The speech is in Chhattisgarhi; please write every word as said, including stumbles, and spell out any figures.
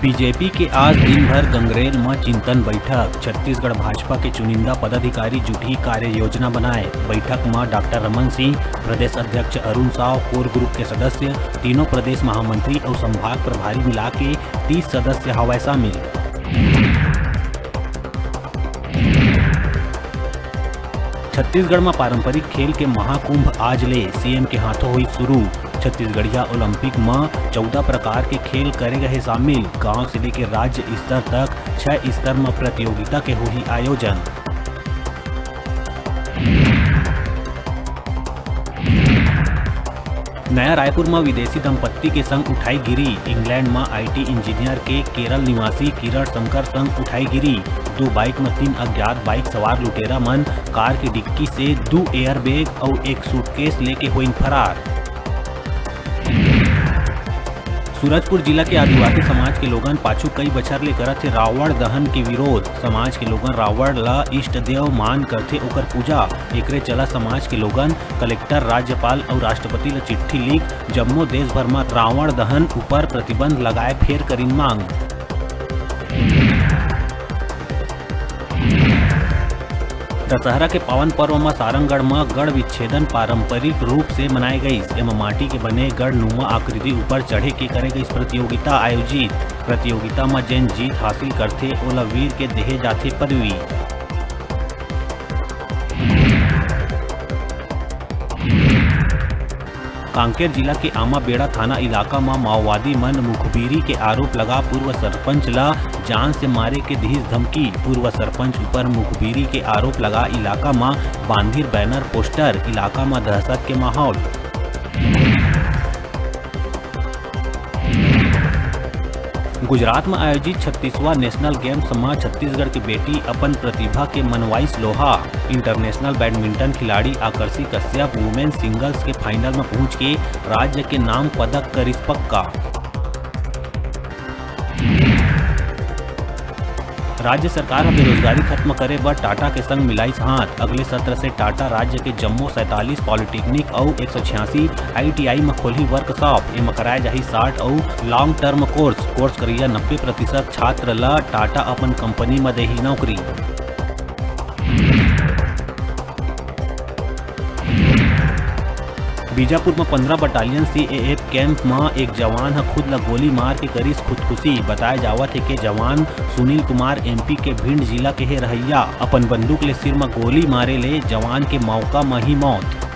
बीजेपी के आज दिन भर गंगरेल म चिंतन बैठक, छत्तीसगढ़ भाजपा के चुनिंदा पदाधिकारी जुटही कार्य योजना बनाए। बैठक म डॉक्टर रमन सिंह, प्रदेश अध्यक्ष अरुण साव, कोर ग्रुप के सदस्य, तीनों प्रदेश महामंत्री अउ संभाग प्रभारी मिला के तीस सदस्य हवय शामिल। छत्तीसगढ़ म पारंपरिक खेल के महाकुंभ आज ले, सीएम के हाथों होई शुरू। छत्तीसगढ़िया ओलंपिक म चौदह प्रकार के खेल करे गए शामिल। गांव से लेके राज्य स्तर तक छह स्तर म प्रतियोगिता के होही आयोजन। नया रायपुर म विदेशी दंपत्ति के संग उठाई गिरी। इंग्लैंड म आईटी इंजीनियर के केरल निवासी किरण शंकर संग उठाई गिरी। दू बाइक म तीन अज्ञात बाइक सवार लुटेरा मन कार के डिक्की से दू एयरबैग अउ एक सूटकेस लेके होइन फरार। सूरजपुर जिला के आदिवासी समाज के लोगन पाछू कई बछर ले करत हे रावण दहन के विरोध। समाज के लोगन रावण ला इष्ट देव मान करथे, ओकर पूजा। एकरे चला समाज के लोगन कलेक्टर, राज्यपाल अउ राष्ट्रपति ल चिट्ठी लिख जम्मो देश भर म रावण दहन ऊपर प्रतिबंध लगाए फेर करिन मांग। दशहरा के पावन पर्व म सारंगढ़ म गढ़ विच्छेदन पारंपरिक रूप से मनाए गईस। एमा माटी के बने गढ़ नुमा आकृति ऊपर चढ़े के करे गईस प्रतियोगिता आयोजित। प्रतियोगिता म जेन जीत हासिल करथे, ओला वीर के देहे जाथे पदवी। कांकेर जिला के आमाबेड़ा थाना इलाका म माओवादी मन मुखबिरी के आरोप लगा पूर्व सरपंच ल जान से मारे के दिहिस धमकी। पूर्व सरपंच ऊपर मुखबिरी के आरोप लगा इलाका म बांधिर बैनर पोस्टर, इलाका म दहशत के माहौल। गुजरात म आयोजित छत्तीसवां नेशनल गेम्स म छत्तीसगढ़ के बेटी अपन प्रतिभा के मनवाइस लोहा। इंटरनेशनल बैडमिंटन खिलाड़ी आकर्षी कश्यप वुमेन सिंगल्स के फाइनल म पहुंच के राज्य के नाम पदक करिस पक्का। राज्य सरकार ह बेरोजगारी खत्म करे बर टाटा के संग मिलाइस हाथ। अगले सत्र से टाटा राज्य के जम्मो सैंतालीस पॉलिटेक्निक अउ एक सौ छियासी आईटीआई म खोलही वर्कशॉप। एमा कराए जाही शॉर्ट अउ लॉन्ग टर्म कोर्स। कोर्स करइया नब्बे प्रतिशत छात्र ल टाटा अपन कंपनी म देही नौकरी। बीजापुर म पंद्रह बटालियन सीएएफ कैंप म एक जवान ह खुद ल गोली मार के करिस खुदकुशी। बताए जावत हे के जवान सुनील कुमार एमपी के भिंड जिला के हे रहइया, अपन बंदूक ले सिर म गोली मारे ले जवान के मौका म ही मौत।